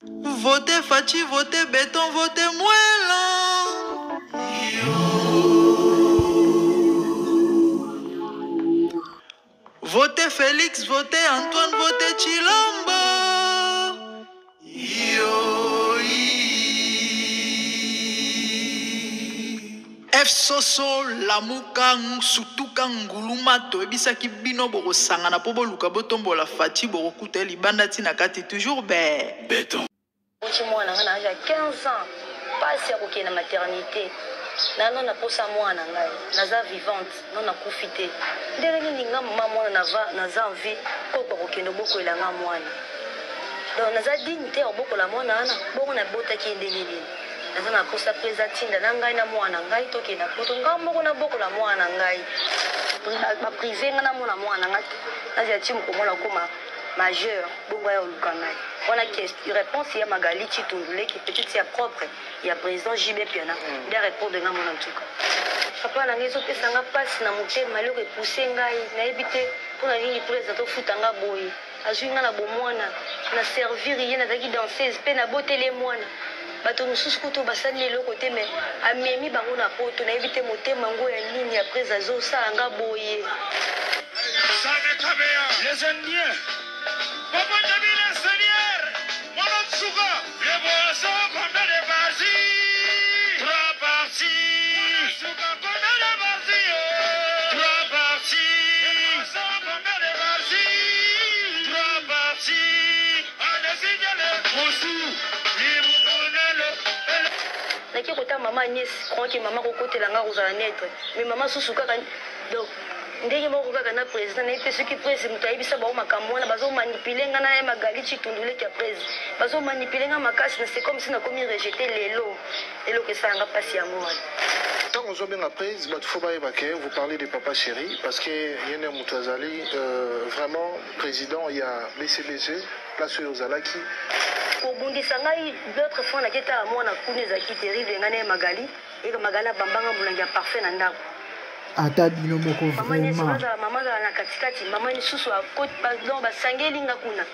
Vote Fatshi, vote beton, vote Mwela. Vote Félix, vote Antoine, vote Tshilombo. Yo, F Soso, Lamuka, Sutuka, Nguluma, toyebisaki bino bokosangana mpo boluka botombola Fatshi, bokokuta ye libanda ti na kati toujours be. Beton. Boti mwana nga na age ya 15 ans pasi ya kokende na maternite nano na posa mwana na ngai naza vivante no nakufi te ndenge nini nga mama mwana nava naza en vie koko akokende obokolela nga mwana donc naza digne te ya kobokola mwana wana bongo nabotaki ye ndenge nini naza na posa mpe atinda na ngai na mwana na ngai tokende na poto ngai moko nabokola mwana na ngai baprive ngai namona mwana na ngai nazela ti mokomona okoma majeur bongo aya oluka ngai wana réponse ya Magali Chitundu leki petite ya propre ya président JB Piana nde répondre nga mwana ntuka papa na ngai ezopesa nga mpasi na motema eloko epuse ngai nayebi te mpo na nini président tofuta nga boye azwi nga na bomwana na servir ye nazalaki danseuse mpe naboteli ye mwana bato mosusu kutu basali eloko te me amemi bango na poto nayebi te motema yango ya nini ya président azosala nga boye. Les Indiens. Papa Jamila Seigneur. Mwana Tsuka. Les boissons combien de parties? Trois parties. Tsuka combien de parties? Trois parties. Les boissons combien de parties? Trois parties. Allez-y, Moussou. Nake kota mama Agnès croit que mama kokotela nga kozala neutre mais mama susu kaka donc ndenge moko kaka na président nayebi te soki prese moto ayebisa bango makambo wana bazomanipule nga na ye Magali Chitunduleki ya prese bazomanipule nga makasi na c'est comme si nakomi rejeté lelo eloko esalanga mpasi yango wana. Ntango ozobenga prise, bato fo bayeba ke vous parlez de papa chéri parce que ye nde moto azali vraiment président ya BCBG place oyo ozalaki. Kobundisa ngai l'autre fois naketala mwana kuna ezalaki terrible ngai na ye Magali eka Magali abambanga molangi ya parfum na ndako. Ata bino moko mama nyonso vraiment. azala mama azala na katikati mama lisusu donc basangeli nga kuna.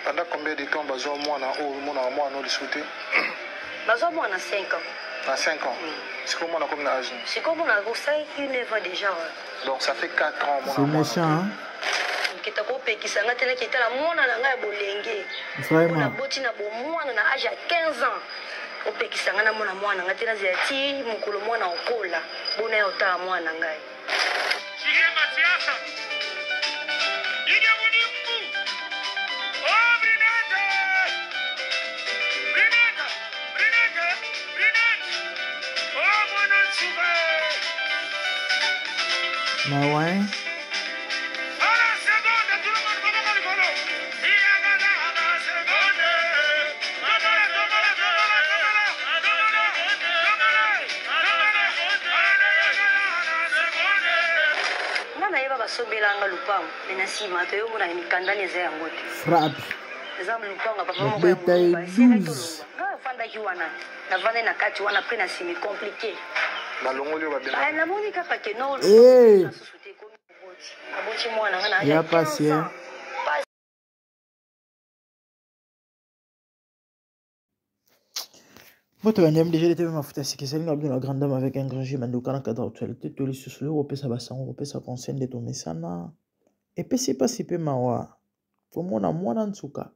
Pendant combien de temps bazwa mwana oyo omonaka mwana oyo lisusu te? Bazwa mwana 5 ans. Na 5 ans. Sikoyo mwana akomi na age nini? Sikoyo mwana akosalaki 9 ans déjà. Donc ça fait 4 ans C'est mwana mwana méchant, hein? Nkita kopekisa nga te naketala mwana na ngai ya bolenge. Vraiment. Naboti na bomwana na age ya 15 ans. Opekisa nga namona mwana nga te nazela ti mokolo mwana okola bona ya otala mwana na ngai. Mais ouais. Nga nayeba basombelanga lupango me na nsima toyomona mikandani eza yango te. Frappe. Eza lupango ya papa moko ya Babeta ye moluba esengaki 12. tolongwa. Nga nafandaki wana navandaki na kati wana pre na nsima compliqué. Balongoli oyo babengani. Ah, namoni kaka ke no Eh. susu te ekomi oboti aboti mwana nga na age Ya ya pasi, 15 hein? ans. Pasi. Mbote bandimi déjà lete mafuta sika ezali na bino la grande dame avec un grand G mandoka na cadre actualité to lisusu lelo kopesa basango kopesa conseil nde tomesana epesi mpasi mpe mawa komona mwana nsuka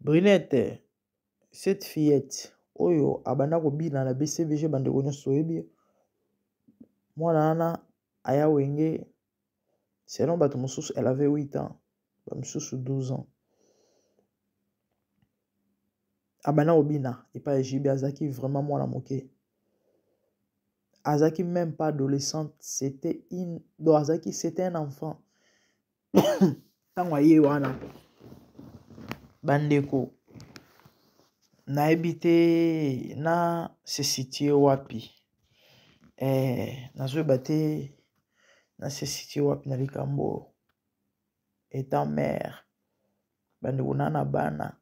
Brunette cette fillette oyo abanda kobina na BCBG bandeko nyonso toyebi mwana wana aya wenge selon bato mosusu elle avait 8 ans ba mosusu 12 ans abanda kobina epai ya JB azalaki vraiment mwana moke azalaki même pas adolescente c'était une donc azalaki c'était un enfant ntango aye wana bandeko nayebi te na se situe wapi nazoyeba te na se situe wapi na likambo étant mère bandeko na na bana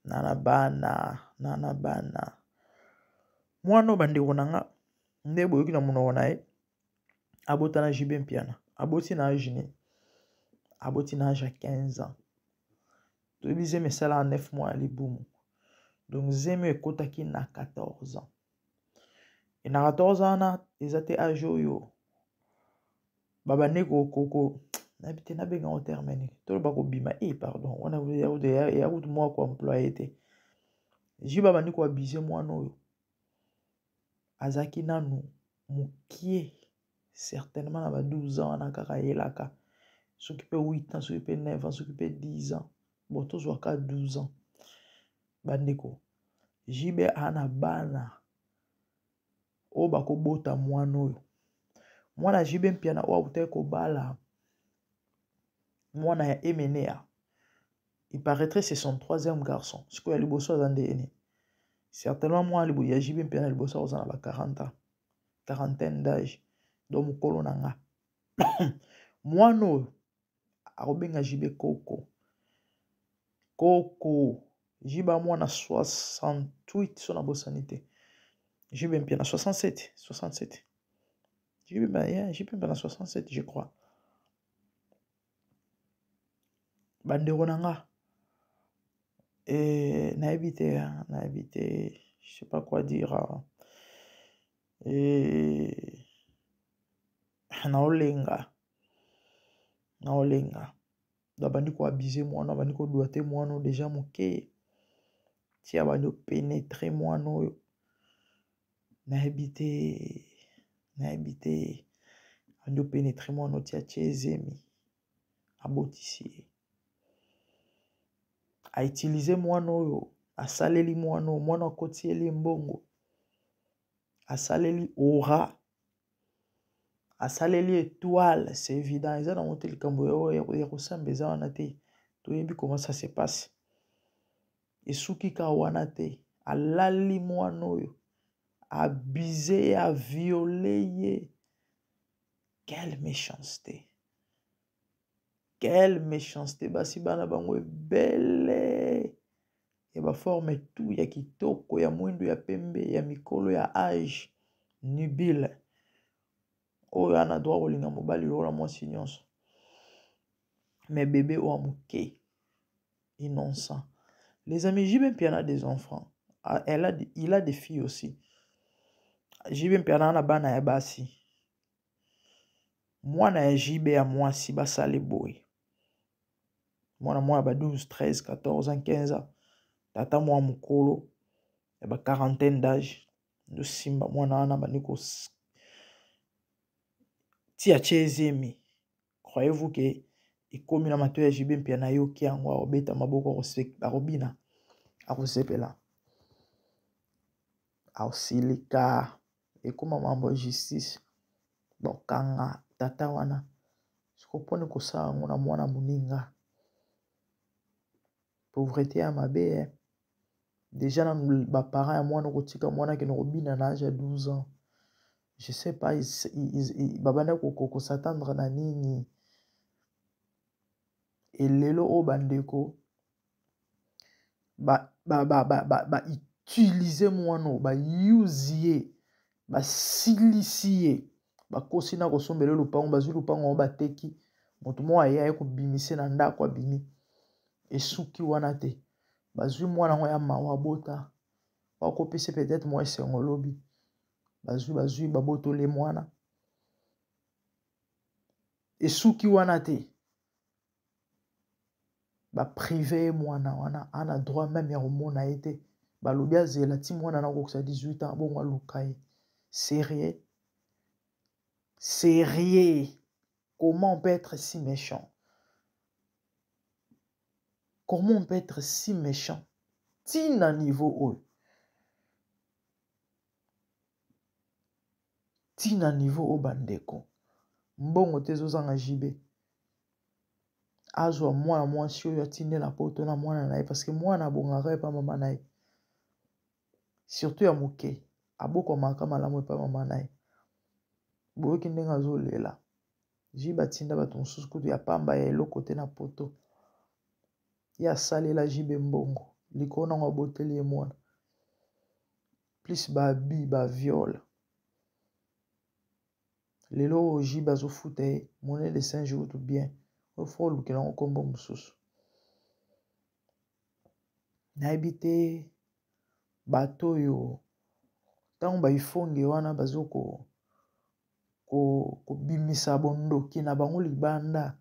na na bana na na bana mwana oyo bandeko na nga nde boyoki na monoko na ye abota na JB Mpiana aboti na age nini aboti na age ya 15 ans. Toyebi zemi esalaka 9 mois ya libumu. Donc zemi ekotaki na 14 ans. Et na 14 ans wana eza te age oyo babandi kokoko nayebi te nabenga yango terme nini toloba kobima e pardon wana ya kutu mwa koemploye te ji babandi koabuse mwana oyo azalaki nanu mokie certainement na ba 12 ans wana kaka ayelaka soki mpe 8 ans soki mpe 9 ans soki mpe 10 ans bon tozwaka 12 ans bandeko JB aa na bana oyo bakobota mwana oyo mwana JB Mpiana oyo awutaki kobala mwana ya Emenea il paraîtrait c'est son troisième garçon sikoyo ya liboso aza nde nini certainement mwana ya JB Mpiana liboso akozala na ba 40 ans quarantaine d'âge donc mokolo na nga mwana oyo akobenga JB koko koko JB mwana 68 so nabosani te JB Mpiana 67 67 JB yeah, JB Mpiana 67 je crois bandeko na nga eh, nayebi te nayebi te je sais pas quoi dire eh, naolenga naolenga abandi koabuse mwana abandi kodoite mwana oyo deja moke ti abandi openetre mwana oyo nayebi te nayebi te abandi openetre mwana oyo ti atie ezemi abotisi ye autilize mwana oyo asaleli mwana oyo mwana akotiyeli ye mbongo asaleli aura asaleli etoile c'est évident eza nango te likambo ya kosamba eza wana te toyebi comment ça se passe esuki kaka wana te alali mwana oyo abize ye aviole ye quelle méchanceté quelle méchanceté basi bana bango ebele ya baforme tout ya kitoko ya mwindu ya pembe ya mikolo ya age nubile oyo ana droit kolinga mobali lokola mwasi nyonso mais bebe oyo moke innocent les amis JB Mpiana des enfants ah, elle a, il a des filles aussi JB Mpiana na bana ya basi mwana ya JB ya mwasi basali boye mwana mwana ba 12 13 14 ans 15 ans tata mwa mokolo ya ba quarantaine d'âge ndosimba mwana wana bandi ko tia tie ezemi croyez-vous que ekomi na matoi ya JB Mpiana ayoki yango akobeta maboko akobina akosepela akosilika ekoma mambo ya justice bakanga tata wana siko mponi kosala yango na mwana moninga pauvreté ya mabe eh. deja nanu baparent ya mwana okotika mwana akende kobina na age ya 12 ans je sais pas babanda kosatendre na nini elelo oyo bandeko bautilize ba, ba, ba, mwana oyo bayuse ye basilisi ye bakosi na kosombela lopango bazwi lopango yango bateki moto moko aye aye kobimise na ndako abimi esuki wana te bazwi mwana yango ya mawa abota bakopesa peut-être mwa esengo lobi bazwi bazwi babotoli mwana esuki wana te baprive ye mwana wana ana droit meme ya komona ye te balobi azela ti mwana na kokokisa 18 ans bongo aluka ye sérieux sérieux comment on peut être si méchant comment on peut être si méchant ti na niveau oyo ti na niveau oyo bandeko mbongo te ezozanga JB azwa mwana mwasi oyo atinde na poto na mwana na ye parce que mwana abongaka epa mama na ye surtout ya moke abokwamaka malamu epa mama na ye boyoki ndenge azolela JB atinda bato mosusu kutu ya pamba ya eloko te na poto ye asalela JB mbongo likolo nango aboteli ye mwana plus babi baviole lelo oyo JB azofuta ye monnaie de singe kutu bien oyo fo olukela yango nkombo mosusu. Nayebi te bato oyo ntango baifonge wana bazo kobimisa ko, ko bondoki na bango libanda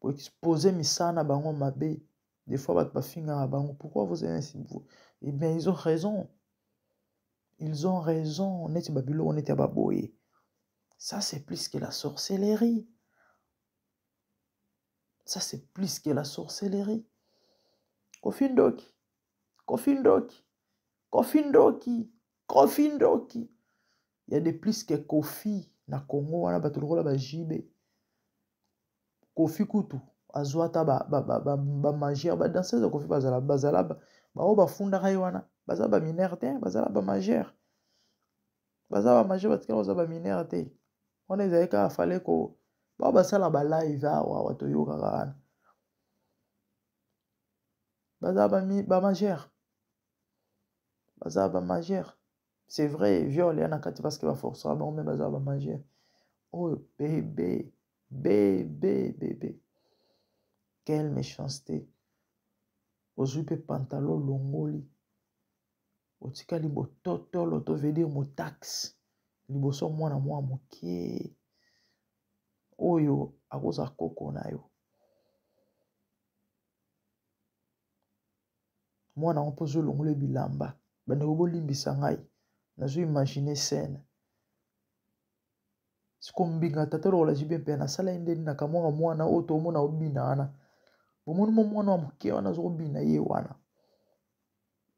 koexpose misala na bango mabe. Des fois bato bafingaka bango, pourquoi vous ainsi vous? Eh bien, ils ont raison, ils ont raison. Neti babiloko neti ya baboye, ça c'est plus que la sorcellerie, ça c'est plus que la sorcellerie. Kofi ndoki, Kofi ndoki, Kofi ndoki, Kofi ndoki. Il y a de plus que Kofi na Congo wana, bato lokola ba JB. Kofi kutu azwa ata bamagere, badanseuse ya Kofi bazala bazala baoyo bafundaka ye wana baza baminere te, bazala bamagere, baza bamagere, batikala baza baminere te. Wana ezali kaka fale ko bao basala balive awa awa toyokaka wana baza bamagere, baza bamagere. C'est vrai, viol ya na kati parce que baforcera bango, me baza bamagere. Oyo bebe bebe bebe, quelle méchanceté! Ozwi mpe pantalon olongoli, otikali bototolo, to veut dire motaxe liboso mwana mwa moke oyo akozala koko na yo. Mwana yango mpo ozolongola bilamba. Bandeko bolimbisa ngai, nazo imagine scène. Siko mbinga tata lokola JB mpe nasala ye ndeni na kamwaka mwana oyo tomona obina wana. Bomoni mo mwana wa moke wana azokobina ye wana,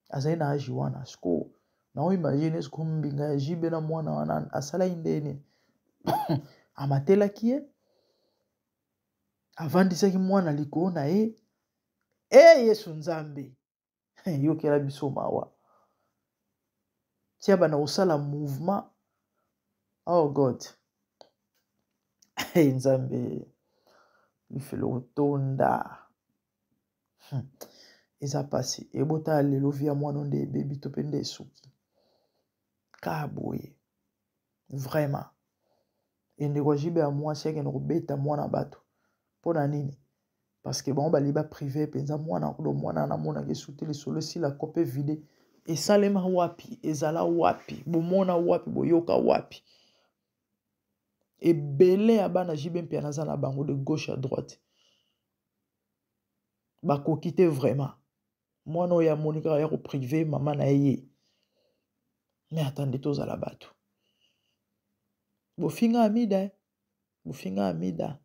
azali na age wana. Siko nao imagine siko mbinga ya JB na mwana wana asala ye ndeni amatelaki ye, avandisaki mwana likolo na ye. E Yesu Nzambe, yokela biso mawa. Tia bana kosala mouvement. Oh God, hey, Nzambe, lifelo kotonda. Eza pasi. Ebota lelo via mwana nde ebebi to pe nde esuki ka boye vraiment. Endeko ya JB ya mwasi akende kobeta mwana bato mpo na nini? Parce que bango bali ba privé mpenza mwana kudo mwana namonaki esuki lisolo esila kope vide. Esalema wapi? Ezala wapi? Bomona wapi? Boyoka wapi? Ebele ya bana JB mpe naza na bango de gauche à droite bakoki te vraiment. Mwana oyo amoni kaka ya koprive mama na ye. Mais attendez, tozala bato. Bofinga Amida, bofinga Amida.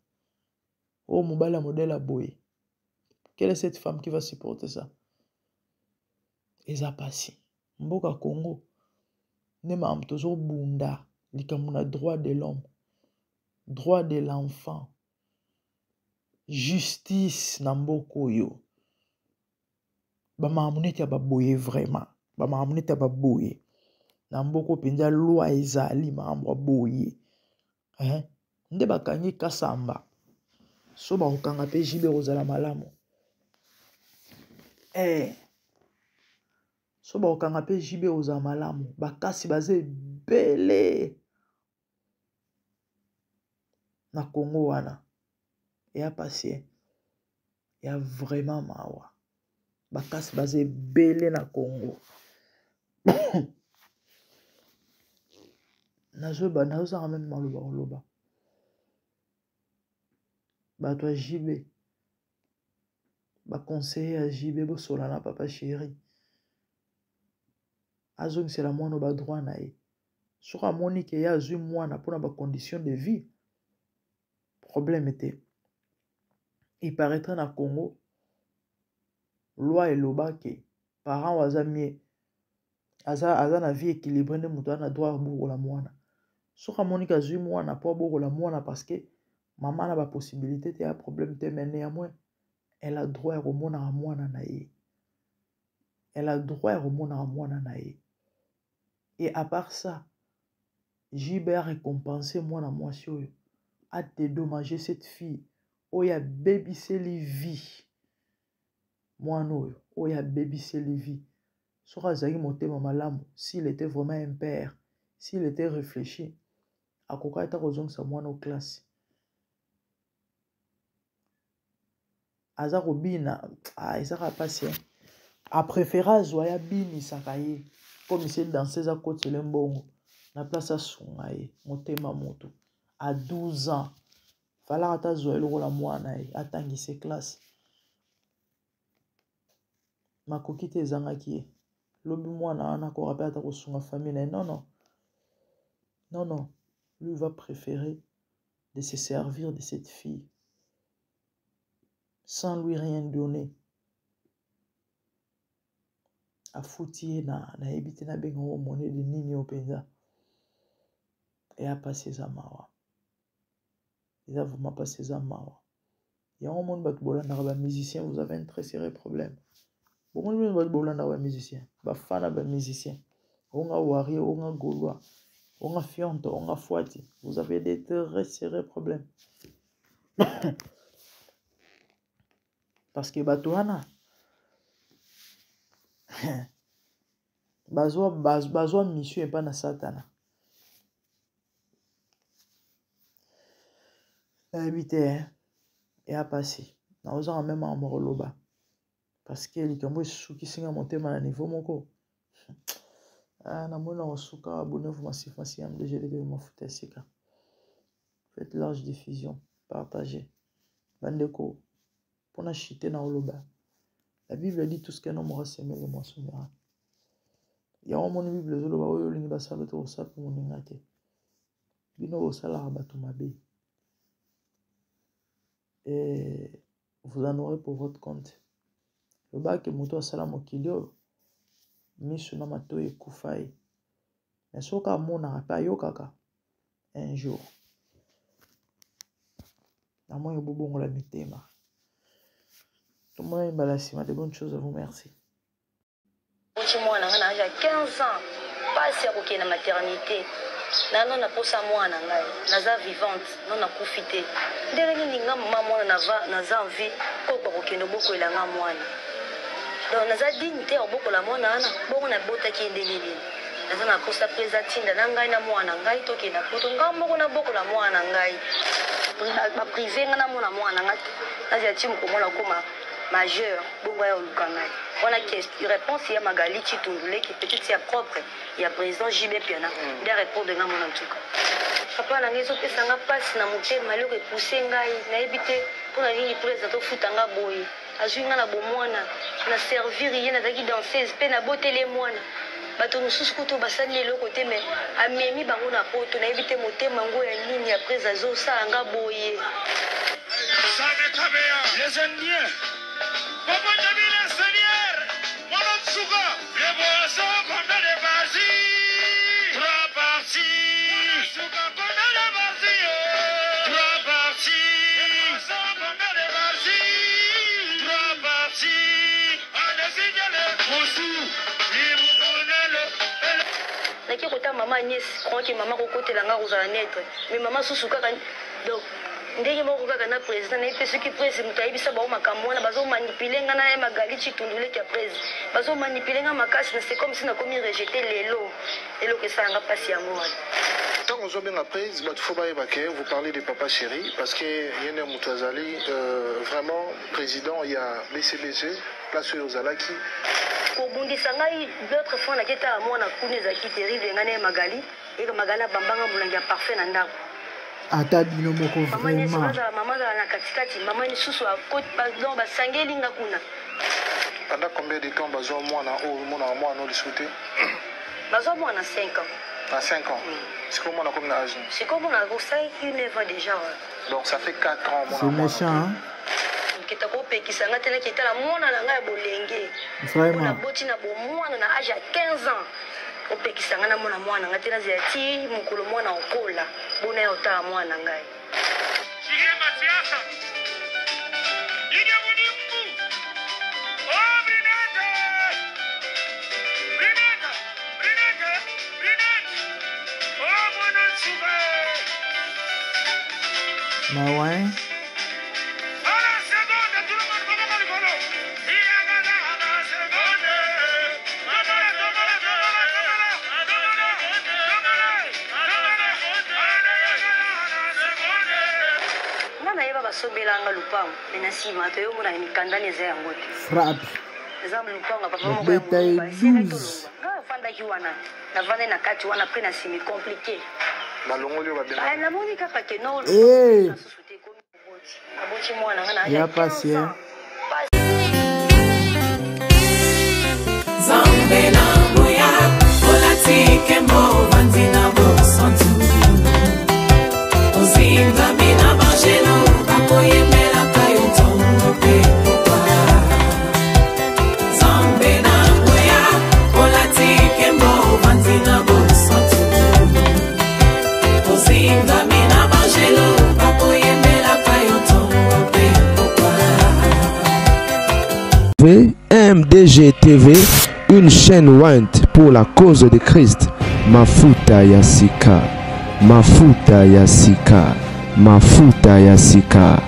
Oh, mobali ya modèle ya boye. Quelle est cette femme qui va supporter ça? Eza pasi. Mboka Congo nde makambo tozobunda likambo na droit de l'homme, droit de l'enfant, justice na mboka oyo. Bamakambo neti ya baboye vraiment, bamakambo neti ya baboye na mboka oyo mpenza loi ezali makambo ya boye. Hein? Nde bakangi Kasamba, so bakokanga mpe JB kozala malamu. So bakokanga mpe JB kozala malamu. Bakasi baza ebele na Congo wana. Ya pasi, ya vraiment mawa. Bakasi baza ebele na Congo. Nazoba, nazozanga meme maloba koloba. Bato ya JB, ba conseiller ya JB bosola na papa chéri. Azongisela mwana ba droit na ye. Soki amoni ke ye azwi mwana mpona ba condition de vie, problème te. Il paraîtrait na Congo, loi eloba ke parent oyo aza mie, aza na vie équilibrée nde moto aza na droit ya kobokola mwana. Soki amoni ke azwi mwana po abokola mwana parce que mama na ba possibilité te, ya problème te, mais néanmoins elle a droit ya komonaka mwana na ye. Elle a droit ya komonaka mwana na ye. Et à part ça, JB a récompensé mwana mwasi oyo, a dédommagé cette fille oyo abebiseli vie. Mwana oyo, oyo abebiseli vie. Soki azalaki motema malamu, s'il était vraiment un père, s'il était réfléchi, akokaki ata kozongisa mwana o classe. Aza kobina, ah, ezaka pasi, hein. Apréféré azwa ye abimisaka ye comme se danseuse akotela mbongo na place asunga ye. Motema moto à 12 ans falaka ata azwa ye lokola mwana ye, atangise classe. Makoki te ezangaki ye. Lobi mwana wana akoka mpe ata kosunga famille na ye. Non, non, non, non, lui va préférer de se servir de cette fille sans lui rien donner. Afuti ye na nayebi te nabenga ngo monnaie de nini oyo mpenza. Eya mpasi, eza mawa, eza vraiment mpasi, eza mawa. Yango omoni bato bolandaka bamusicien, vous avez un très sérieux problème. Bomoni bino bato bolandaka bamusicien, bafana bamusicien, onga warie, onga gaulois, onga fionto, onga fwati, vous avez des très sérieux problèmes, parce que bato wana bazwa mission epa na Satana. Nayebi te, eya mpasi, naozanga meme makambo koloba, parce que likambo esukisi nga motema na niveau moko. Ah, namoni na kosuka. Abonnez-vous massivement si MDGDT mafuta ya sika. Faites large diffusion, partagez, bandeko. Mpona chite na oloba, la Bible dit: tout ce qu'un homme aura semé, le moissonnera. Yango omoni Bible ezoloba oyo olingi basala te, kosala mpe moninga te. Bino bosalaka bato mabe et vous en aurez pour votre compte. Lobaki moto asala mokili oyo, miso na matoi ekufa ye, mais soki amonaka mpe ayokaka un jour, namoni bobongola mitema. Tomona mbala nsima. De bonnes choses à vous, merci. Oti mwana ngai na age ya 15 ans, mpasi ya kokende na maternité. Nano naposa mwana ngai, naza vivante, no nakufi te. Ndenge nini nga mama mwana naza en vie, koka kokende obokolela nga mwana? Donc naza digne te ya kobokola mwana wana. Bongo nabotaki ye ndenge nini? Naza na posa mpe eza tinda na ngai na mwana ngai tokende na poto, ngai moko nabokola mwana na ngai. Baprive ngai namona mwana ngai, nazela ti mokomona okoma majeur, bongo aya oluka ngai. Wana réponse ya Magali Chitunduleki, petite ya propre ya président JB Piana, nde arépondre nga. Mona ntuka papa na ngai, ezopesa nga mpasi na motema. Eloko epuse ngai, nayebi te mpona nini président tofuta nga boye. Azwi nga na bomwana, na servir ye, nazalaki danseuse mpe naboteli ye mwana. Bato mosusu kutu basali eloko te, mais amemi bango na poto. Nayebi te motema ngo ya nini ya prese azosala nga boye. Les Indiens. Papa Jamila Seigneur, Monotsuka, les boissons combien de parties? Trois parties. Suka combien de parties? Trois parties. Les boissons combien de parties? Trois parties. Allez-y, Moussou, Naki kota mama Agnès, crois que mama kokotela nga kozala neutre, mais mama susu kaka. Donc ndenge moko kaka na président, nayebi te soki prese moto ayebisa bango makambo wana. Bazomanipuler nga na ye Magali Chitunduleki ya prese, bazomanipuler nga makasi na c'est comme si nakomi rejeté. Lelo eloko esalanga mpasi yango wana. Ntango ozobenga prise, bato fo bayeba ke vous parlez de Papa Chéri, parce que ye nde moto azali vraiment président ya BCBG, place oyo ozalaki. Kobundisa ngai l'autre fois naketala mwana kuna, ezalaki terrible. Ngai na ye Magali, eka Magali abambanga molangi ya parfum na ndako. Ata bino moko. Mama nyonso. Vraiment. Azala mama, azala na katikati, mama lisusu donc basangeli nga kuna. Pendant combien de temps bazwa mwana oyo, omonaka mwana oyo lisusu te? Bazwa mwana 5 ans. Na 5 ans. Sikoyo mwana komi na age nini? Sikoyo mwana akosalaki 9 ans déjà wana. Donc ça fait 4 ans mwana C'est méchant, hein? Nketa kopekisa nga te naketala mwana na ngai ya bolenge. Vraiment. Naboti na bomwana na age ya 15 ans, opekisa ngai namona mwana ngai te, nazela ti mokolo mwana okola bona ya otala mwana na ngai. Chige Matiasa. Ige Mudimbu. Oh, Brinete. Brinete. Brinete. Brinete. Oh, Mwana Tsuka. Mawa, hein? À la seconde, tout le monde, maboko likolo. Iyagada à la seconde. Tombola, tombola, tombola, tombola. Tombola, tombola, tombola. Aleyagada à la seconde. Nga nayeba basombelanga lupango, mais na nsima toyomona mikandani eza yango te. Frappe. Eza lupango ya papa moko ya Babeta ye moluba esilaki 12. tolongwa. Ngai nafandaki wana, navandaki na kati wana apres na nsima compliqué. Balongoli yo Ah, babengani. Namoni kaka ke no Eh! susu te, ekomi oboti aboti mwana ngai na age Ya ya pasi, 15 hein? ans. Nzambe na nguya olati nkembo ovandi na bosantu ozingami na bangelo bakoyembelaka yo ntongo mpe pokwa. Nzambe na nguya olati nkembo ovandi na bosantu ozingami na bangelo bakoyembelaka yo ntongo mpe pokwa. MDG TV, une chaîne ointe pour la cause de Christ. Mafuta ya sika, Mafuta ya sika, Mafuta ya sika.